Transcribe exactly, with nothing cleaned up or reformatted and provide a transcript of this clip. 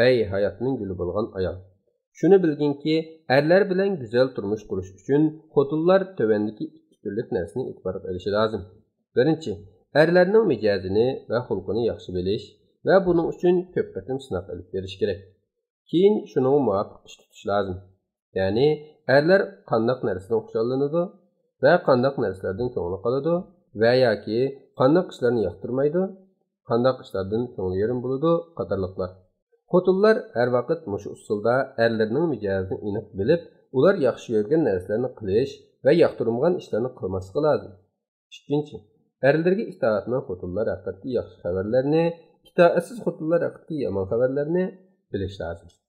ئەي ھاياتنىڭ گۈلى بولغان ئايال! شۇنى بىلگىنكى، ئەرلەر بىلەن گۈزەل تۇرمۇش قۇرۇش ئۈچۈن خوتۇنلار تۆۋەندىكى ئىككى تۈرلۈك نەرسىنى ئېتىبارغا ئېلىشى لازىم. بىرىنچى، ئەرلەرنىڭ مىجەزىنى ۋە خۇلقىنى ياخشى بىلىش ۋە بۇنىڭ ئۈچۈن كۆپ قېتىم سىناق ئېلىپ بېرىش كېرەك. كېيىن شۇنىڭغا مۇۋاپىق ئىش تۇتۇش لازىم. يەنى، ئەرلەر قانداق نەرسىدىن خۇشاللىنىدۇ ۋە قانداق نەرسىلەردىن كۆڭلى قالىدۇ ۋە ياكى قانداق ئىشلارنى ياقتۇرمايدۇ، قانداق ئىشلاردىن كۆڭلى يېرىم بولىدۇ قاتارلىقلار. خوتۇنلار ھەر ۋاقىت مۇشۇ ئۇسۇلدا ئەرلىرىنىڭ مىجەزىنى ئېنىق بىلىپ، ئۇلار ياخشى كۆرگەن نەرسىلەرنى قىلىش ۋە ياقتۇرمىغان ئىشلارنى قىلماسلىقى لازىم. ئىككىنچى، ئەرلىرىگە ئىتائەتمەن خوتۇنلار ھەققىدىكى ياخشى خەۋەرلەرنى، ئىتائەتسىز خوتۇنلار ھەققىدىكى يامان خەۋەرلەرنى بىلىش لازىم.